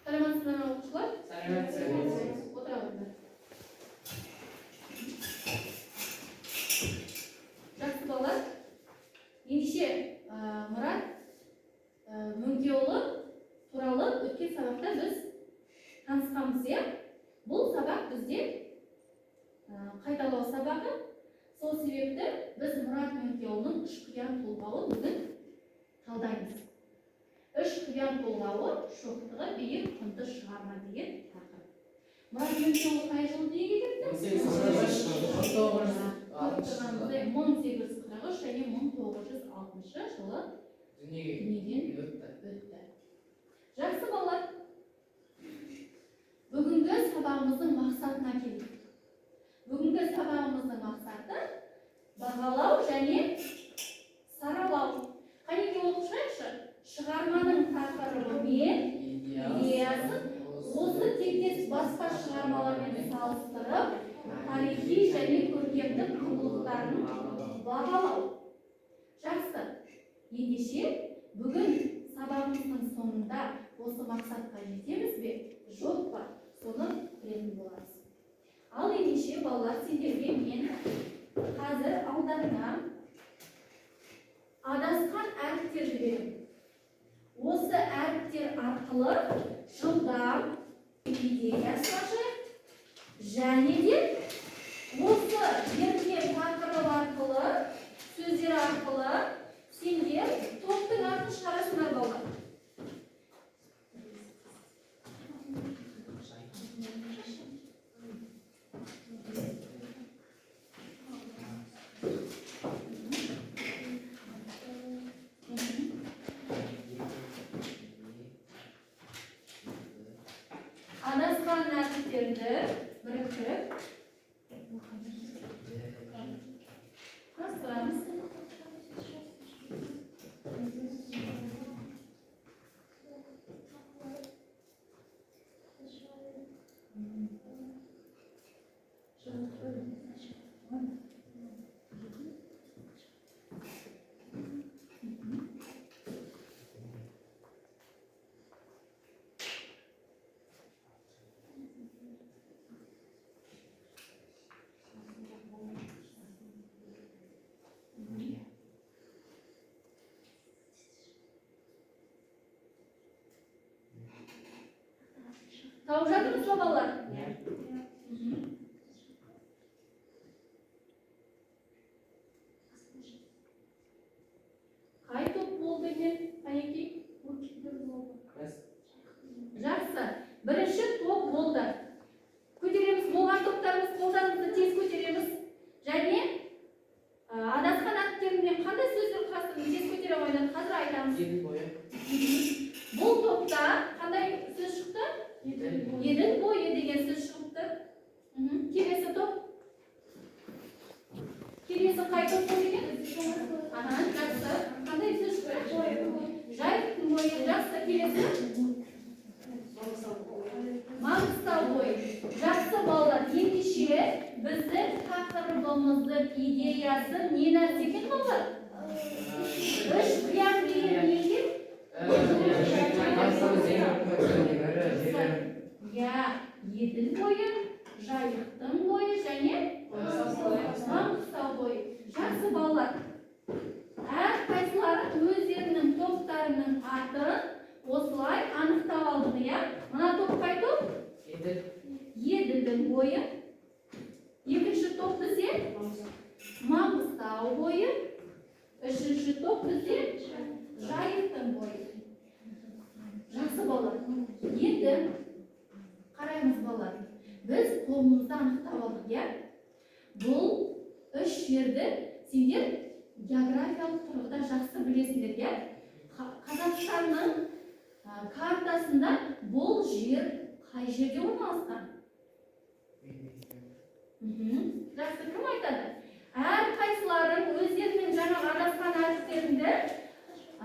Саламатсыздар ма, оқушылар? Сәлеметсіз. Отыра қойыңдар. Жақсы, балалар. Ендеше, Мұрат Мөңкеұлы туралы өткен сабақта біз танысқанбыз, иә? Бұл сабақ бізде қайталау сабағы. Сол себепті біз Мұрат Мөңкеұлының «Үш қиян» толғауын бүгін талдаймыз. «Үш қиян» толғауы — шоқтығы биік құнды шығарма деген тақырып. Мұрат Мөңкеұлы қай жылы дүниеге келді? 1843. 1843 және 1906 жылы Дүниеге дүниеден өтті. өтті. Жақсы, балалар. Бүгінгі сабағымыздың мақсатына келейік. Бүгінгі сабағымыздың мақсаты — бағалау және саралау. Қанекей, оқып шығайықшы. Шығарманың тақырыбы мен идеясын осы тектес басқа шығармалармен салыстырып, тарихи және көркемдік құндылықтарын бағалау. Жақсы. Ендеше, бүгін сабағымыздың соңында осы мақсатқа жетеміз бе, жоқ па, соны білетін боламыз. Ал ендеше, балалар, сендерге мен қазір алдарыңа адасқан әріптерді беремін. Осы әріптер арқылы жылдам идеясын ашайық және де осы берілген тақырып арқылы, сөздер арқылы сендер топтың атын шығарасыңдар, балалар. Адасқан әріптерді біріктіріп құрастырамыз. Тауып жатырмыз ба, балалар? Мхм. Қай топ болды екен, қанекей? Жақсы, бірінші топ болды. Көтереміз болған топтарымыз, қолдарымызды тез көтереміз. Және адасқан әріптермен қандай сөздер құрастырдың, тез көтере қойыңдар, қазір айтамыз. Еділ бойы. Бұл топта қандай сөз шықты? Еділ. Еділ бойы деген сөз шығыпты. Келесі топ. Келесі қай топ болды екен? Аха, жақсы. Қандай сөз шықты? Жайықтың бойы. Жақсы, келесі. Маңғыстау бойы. Жақсы, балалар. Ендеше, біздің тақырыбымыздың идеясы не нәрсе екен, балалар? Үш қиян деген не екен? Қазақстанның ең үлкен ірі жерлерінің Иә, Еділ бойы, Жайықтың бойы және Маңғыстау бойы. Жақсы, балалар. Әрқайсылары өздерінің топтарының атын осылай анықтап алдық, иә? Мына топ қай топ? Еділ. Еділдің бойы. Екінші топ бізде Маңғыстау бойы. Үшінші топ бізде Жайықтың бойы. Жақсы, балалар. Енді қараймыз, балалар. Біз тобымызды анықтап алдық, иә? Бұл үш жерді сендер географиялық тұрғыда жақсы білесіңдер, иә? Қазақстанның картасында бұл жер қай жерде орналасқан? Жақсы, кім айтады? Әрқайсыларың өздерінің жаңағы адасқан әріптеріңді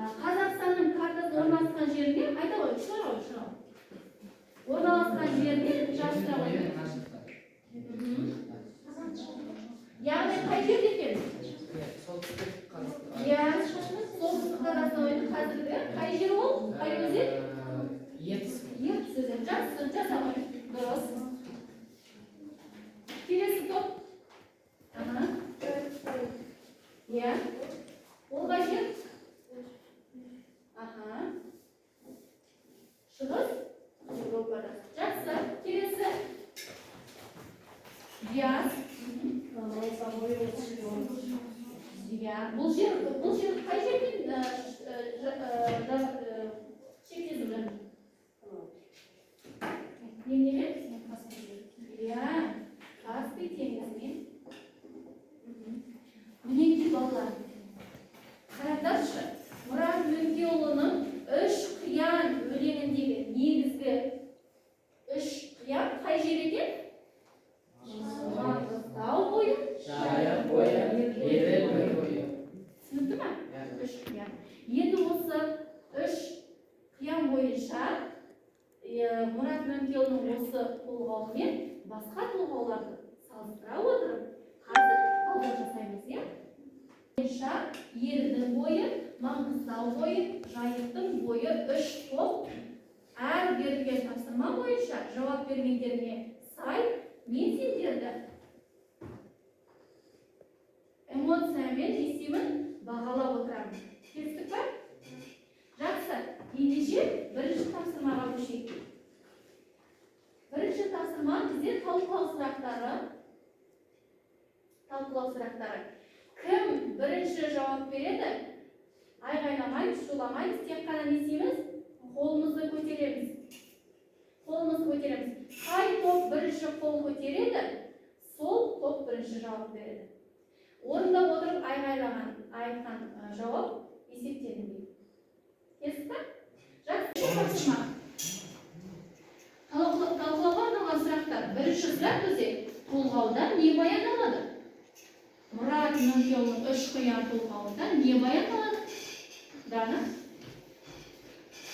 Қазақстанның картасында орналасқан жеріне айта ғой, шығара ғой, шығара ғой. Орналасқан жеріне жаздыра ғой. Яғни қай жерде екен? Солтүстік Қазақстан. Иә, Солтүстік Қазақстан ойды қазіргі қай жер ол? Қай өзен? Ертіс. Ертіс өзені. Жақсы, жаза ғой. Дұрыс. Келесі топ. Аха. Иә. Ол қай жер? Аха. Шығыс Еуропада. Жақсы. Келесі. Диас. Иә. Бұл жер қай жермен шектесіп жатыр? Неменемен? Иә, Каспий теңізімен. Мінекей, балалар. Қараңдаршы, Мұрат Мөңкеұлының «Үш қиян» өлеңіндегі негізгі үш қиян қай жер екен? Маңғыстау бойы, Жайық бойы, Еділ бойы. Түсінікті ма? Иә. Үш қиян. Енді осы үш қиян бойынша Мұрат Мөңкеұлының осы толғауымен басқа толғауларды салыстыра отырып, қазір талдау жасаймыз, иә? Бойынша Еділдің бойы, Маңғыстау бойы, Жайықтың бойы. Үш топ әр берілген тапсырма бойынша жауап бергендеріне сай мен сендерді эмоциямен не істеймін? Бағалап отырамын. Келістік па? Жақсы. Ендеше бірінші тапсырмаға көшейік. Бірінші тапсырма бізде талқылау сұрақтары. Талқылау сұрақтары. Кім бірінші жауап береді? Айғайламаймыз, шуламаймыз, тек қана не істейміз? Қолымызды көтереміз. Қолымызды көтереміз. Қай топ бірінші қол көтереді, сол топ бірінші жауап береді. Орында отырып айғайлаған, айтқан жауап есептелінбейді. Келістік па? Жақсы. Тапсырма. Талқылауға арналған сұрақтар. Бірінші сұрақ бізде: толғауда не баяндалады? Мұрат Мөңкеұлының «Үш қиян» толғауында не баяндалады? Дана?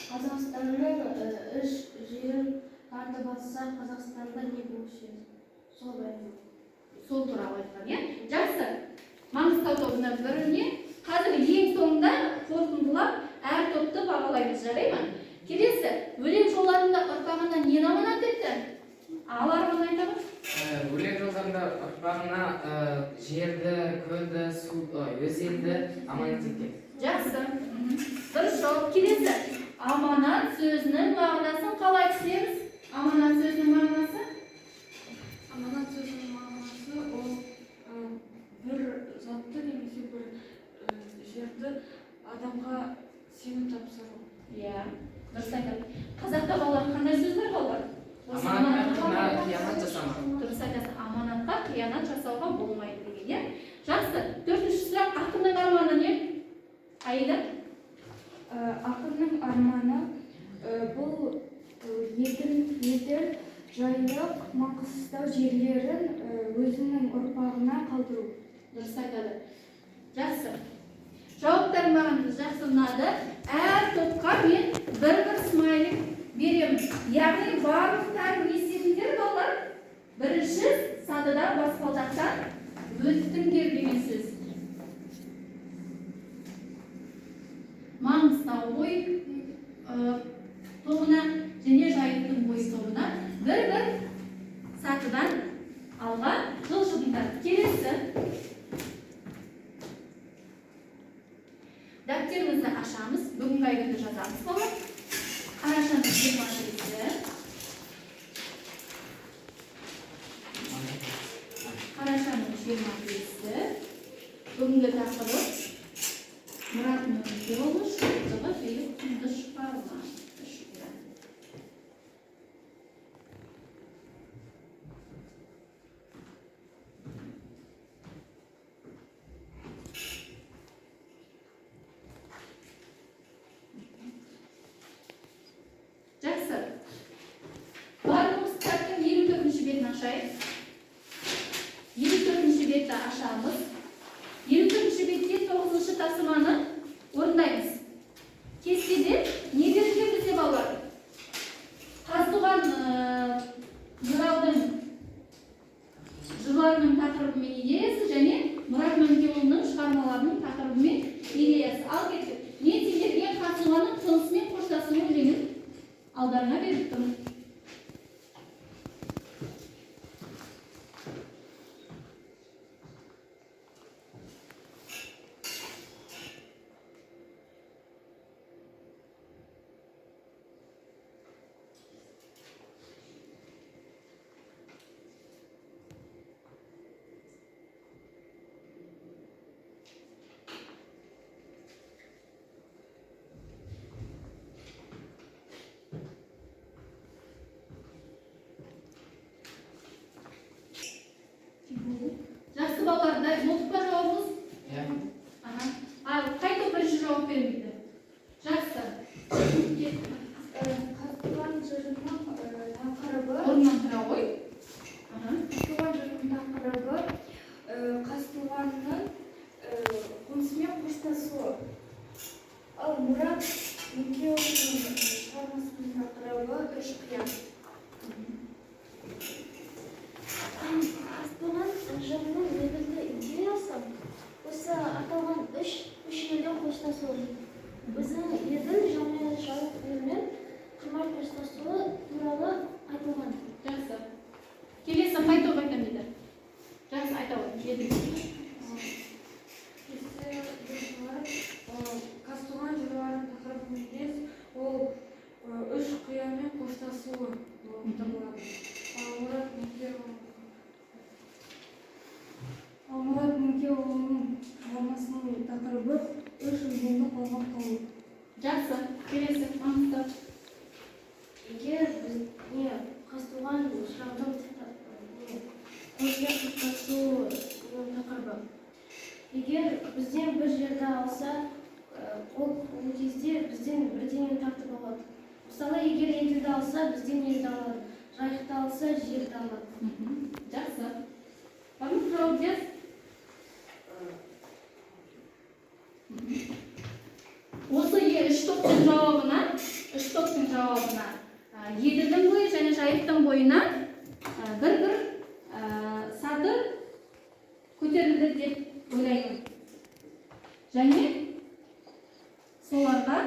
Қазақстанның үш жерін тартып алса, Қазақстанда не болушы еді? Сол баяндалады. Сол туралы айтқан, иә? Жақсы. Маңғыстау тобына біріне. Қазір ең соңында қорытындылап, әр топты бағалаймыз, жарай ма? Келесі: өлең жолдарында ұрпағына нені аманат етті? Ал, Арман, айта ғой. Өлең жолдарында ұрпағына жерді, көлді, су, ой, өзенді аманат еткен. Жақсы. Дұрыс жауап. Келесі: аманат сөзінің мағынасын қалай түсінеміз? Аманат сөзінің мағынасы? Аманат сөзінің мағынасы ол бір затты немесе бір жерді адамға сеніп тапсыру. Иә, дұрыс айтады. Қазақта, балалар, қандай сөз бар, балалар? Осы Аманатқа аманатқа қиянат жасама. Дұрыс айтасың, аманатқа қиянат жасауға болмайды деген, иә? Жақсы. Төртінші сұрақ: ақынның арманы не? Аида? Ақынның арманы бұл Еділ, Жайық, Маңғыстау жерлерін өзінің ұрпағына қалдыру. Дұрыс айтады. Жақсы, жауаптар маған жақсы ұнады. Әр топқа мен бір бір смайлик беремін, яғни барлықтарың не істедіңдер, балалар? Бірінші сатыдан, баспалдақтан өттіңдер деген сөз. Маңғыстау бойы тобына және Жайықтың бойы тобына бір бір сатыдан алға жылжыдыңдар. Келесі дәптерімізді ашамыз, бүгінгі айгүнді жазамыз, балалар. Қарашаның 25-і. Қарашаның 25-і. Бүгінгі тақырып: Мұрат Мөңкеұлы шоқтығы биік құнды шығарма. «Үш қиян». Жақсы. Барлығымыз кітаптың 54-бетін ашайық. 54-бетті ашамыз. 54-бетте тоғызыншы тапсырманы орындаймыз. Кестеде не берілген бізде, балалар? Қазтуған жыраудың жырларының тақырыбы мен идеясы және Мұрат Мөңкеұлының шығармаларының тақырыбы мен идеясы. Ал кеттік. Мен сендерге Қазтуғанның «Тынысымен қоштасу» өлеңін алдарыңа беріп тұрмын. Иә. Қазтуған жырының негізгі идеясы осы аталған үш елдің қоштасуы. Өзінің Еділ және Жайық елімен қимай қоштасуы туралы айтылған. Жақсы. Келесі қай топ айтамын дейді? Жақсы, айта ғой. Еділ. Келесі жырлар, Қазтуған жырларының тақырыбы емес, ол үш қиямен қоштасуы болып табылады. Мұрат Мөңкеұлы. Ал Мұрат Мөңкеұлының шығармасының тақырыбы үш өзенді қорғап қалу. Жақсы. Келесі Маңғыстау. Егер біз не Қазтуған жыраудың қоймен қоштасуының тақырыбы. Егер бізден бір жерді алса, ол кезде бізден бірдеңені тартып алады. Мысалы, егер Еділді алса, бізден елді алады. Жайықты алса, жерді алады. Жақсы. Бар ма жауап жаз? Осы үш топтың жауабына, Еділдің бойы және Жайықтың бойына бір-бір саты көтерілді деп ойлаймын. Және соларға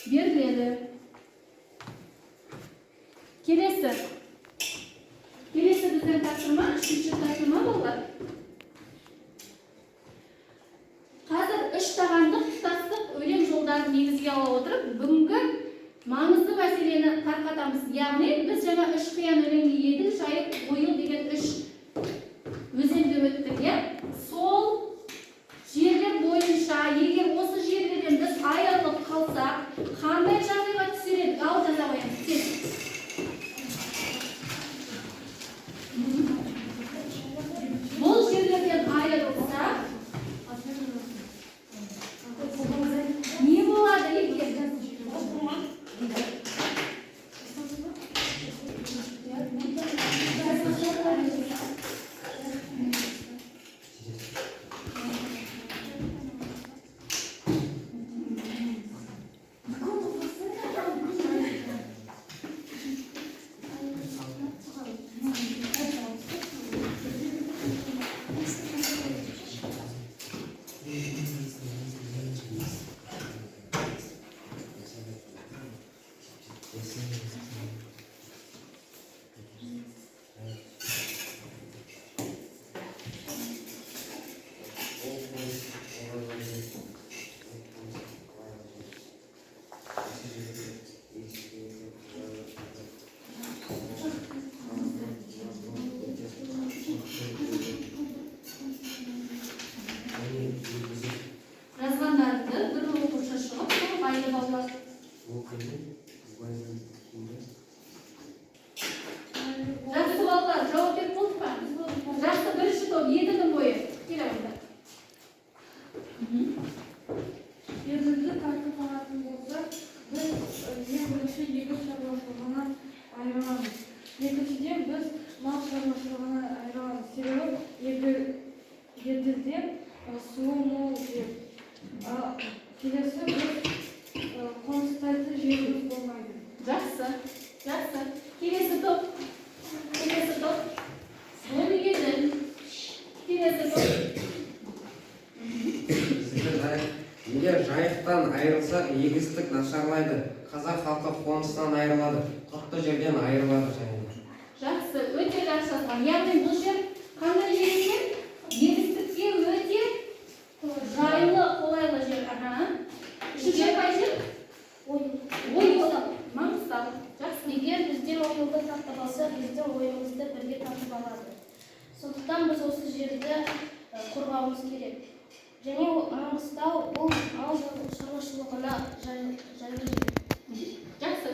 беріледі. Келесі. Келесі біздің тапсырма, үшінші тапсырма балалар. Қазір үш тағандық тұтастық өлең жолдарын негізге ала отырып, бүгінгі маңызды мәселені тарқатамыз. Яғни біз жаңа үш қиян өлеңінде Еділ, Жайық, Ойыл деген үш өзенді өттік, иә? Сол жерлер бойынша, егер осы жерлерден біз айырылып қалсақ, қандай жағдайға түсер едік? Ал жаза қоямыз. Тез. Бұл жерлерден айырылсақ, не болады екен? Жазғандарыңды бір оқушы шығып, толық балалар. Жақсы балалар, жауап беріп болдық па? Жақсы, бірінші топ Еділдің бойы. Келе алыңдар. Еділді тартып алатын болсақ, біз ең бірінші егін шаруашылығынан айырыламыз. Екіншіден, біз мал шаруашылығынан айырыламыз. Себебі Еділден суы мол жер. Келесі біз қоныстайтын жеріміз болмайды. Жақсы, жақсы. Келесі топ. Келесі топ. Бұл Еділ. Келесі топ. Егер Жайықтан айырылсақ, егістік нашарлайды. Қазақ халқы қоныстан айырылады, құтты жерден айырылады және. Жақсы, өте жақсы жазған. Яғни бұл жер қандай жер екен? Егістікке өте жайлы, қолайлы жер. Аха. Үшінші қай жер? Ойыл. Маңғыстау. Жақсы. Егер бізден Ойылды тартып алса, біздің ойымызды бірге тартып алады. Сондықтан біз осы жерді қорғауымыз керек. Және Маңғыстау бұл мал шаруашылығына жайлы жер. Жақсы.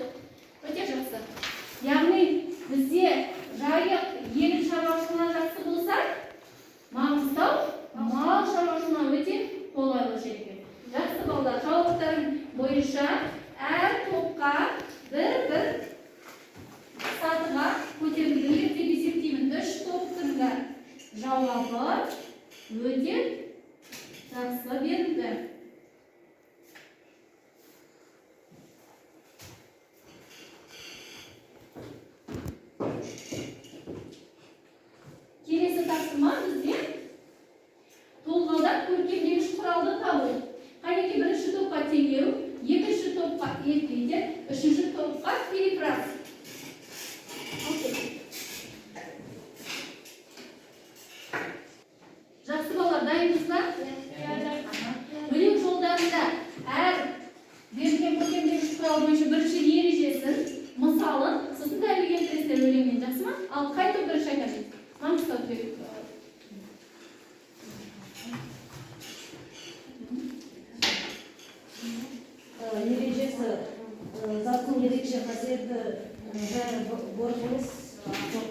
Өте жақсы. Яғни бізде Жайық егін шаруашылығына жақсы болса, Маңғыстау мал шаруашылығына өте қолайлы жер екен. Жақсы балалар, жауаптарың бойынша әр топқа бір-бір сатыға көтерілдіңдер деп есептеймін. Үш топтың да жауабы өте жақсы берілді. тапсырма бізде толғаудан көркемдегіш құралды табу. Қанеки, бірінші топқа теңеу, екінші топқа эпитет, үшінші топқа перифраз. Окей. Жақсы, балалар, дайынбыз ба? Аха. Өлең жолдарында әр берілген көркемдегіш құрал бойынша бірінші ережесін, мысалын, сосын дәлел келтіресіздер өлеңнен, жақсы ма? Ал қай топ бірінші айтады? Маңғыстау түлек. Ережесі заттың ерекше қасиеті жай борық емес, жоқ.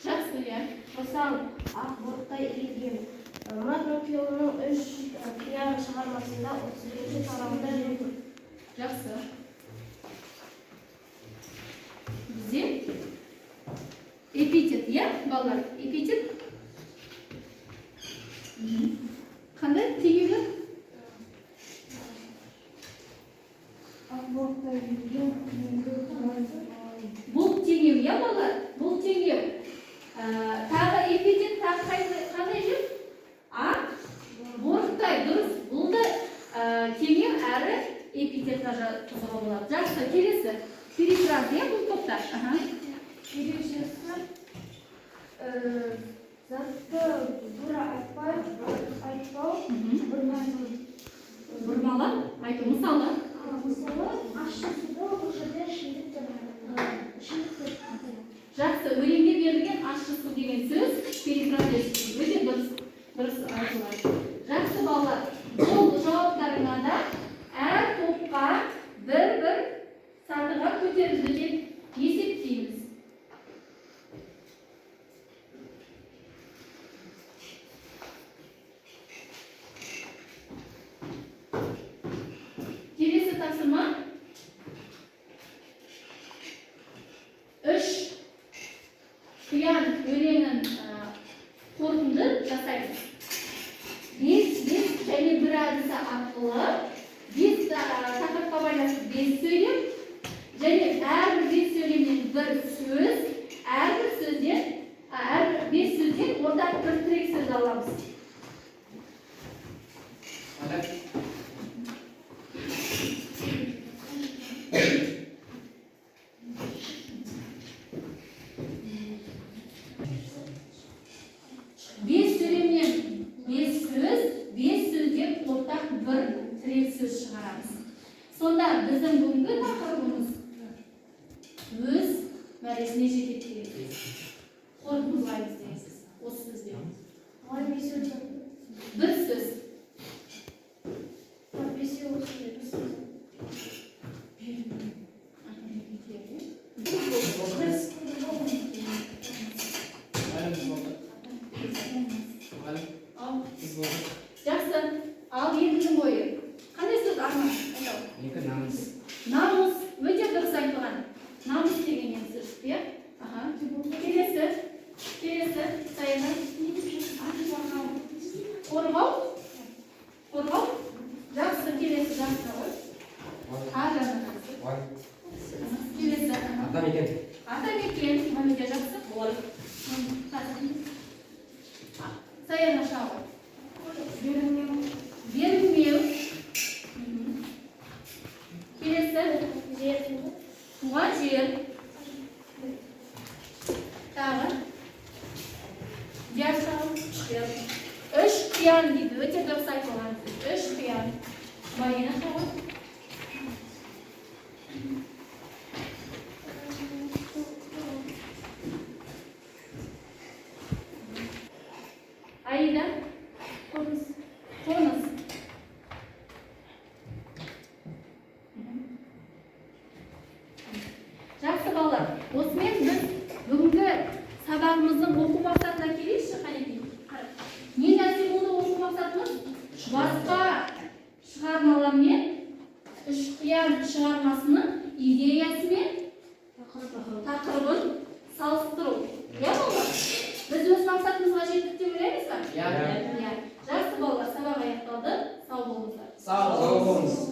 Жақсы, иә. Мысалы, ақ борықтай иілген. Мұрат Мөңкеұлының «Үш қиян» шығармасында 31 тарауында берілген. Жақсы. Бізде эпитет, иә, балалар? Эпитет. Қандай теңеулер? Ақ борықтай иілген күнгі қыран. Бұл теңеу, иә, балалар? Бұл теңеу. Тағы эпитет, тағы қандай жер? Ақ борықтай, дұрыс. Бұл да теңеу әрі эпитетқа жатқызуға болады. Жақсы, келесі. Перифраз, иә, бұл топта. Аха. Ережесі затты тура айтпай, айтпау, бұрмалау. Бұрмалап айту, мысалы. Мысалы, ащы суды бұл жерде ішімдік деп ішімдік деп атайды. Жақсы, өлеңде берілген ащы су деген сөз перифраз өте дұрыс айтылады. Жақсы, балалар, бұл жауаптарыңа да әр топқа бір-бір сатыға көтерілді деп есептейміз. Келесі тапсырма. «Үш қиян» өлеңін қорытынды жасаймыз. Бес, бес және бір әдісі арқылы бес тақырыпқа байланысты бес сөйлем және әрбір бес сөйлемнен бір сөз, әрбір сөзден, әрбір бес сөзден ортақ бір тірек сөз аламыз. Мұғалім. Бес сөйлемнен бес сөз, бес сөзден ортақ бір тірек сөз шығарамыз. Сонда біздің бүгінгі тақырыбымыз өз мәресіне жетеді деген сөз. Қорытындылаймыз деген сөз. Осы сөзбен. Мұғалім, бесеу деп. Бір сөз. Бесеу осындай бір сөз. Мұғалім, біз болдық. Мұғалім, Ал, біз болдық. жақсы. Ал Еділдің бойы. Қандай сөз, Арман? Айтау. Екі намыс. Намыс. Өте дұрыс айтылған. Намыс деген енді сөз, иә? Аха. Келесі. Келесі. Саяна. Қорғау. Қорғау. Жақсы, келесі, жақсы ғой. А, жақсы. Мұғалім. Келесі. Аха. Атамекен. Атамекен. Өте жақсы. Саяна Шауы. Берілмеу. Берілмеу. Келесі. Жер. Туған жер. Тағы. Диас Шауы. Үш қиян дейді. Өте дұрыс айтылған сөз. Үш қиян. Марина Шауы. Аида. Қоныс. Қоныс. Жақсы, балалар. Осымен біз бүгінгі сабағымыздың оқу мақсатына келейікші, қанекей. Не нәрсе болды оқу мақсатымыз? Басқа шығармалармен «Үш қиян» шығармасының идеясы мен тақырыбын салыстыру. Иә, балалар? Біз өз мақсатымызға жеттік деп ойлаймыз ба? Иә. Иә. Жақсы, балалар, сабақ аяқталды. Сау болыңыздар. Сау Сау болыңыз.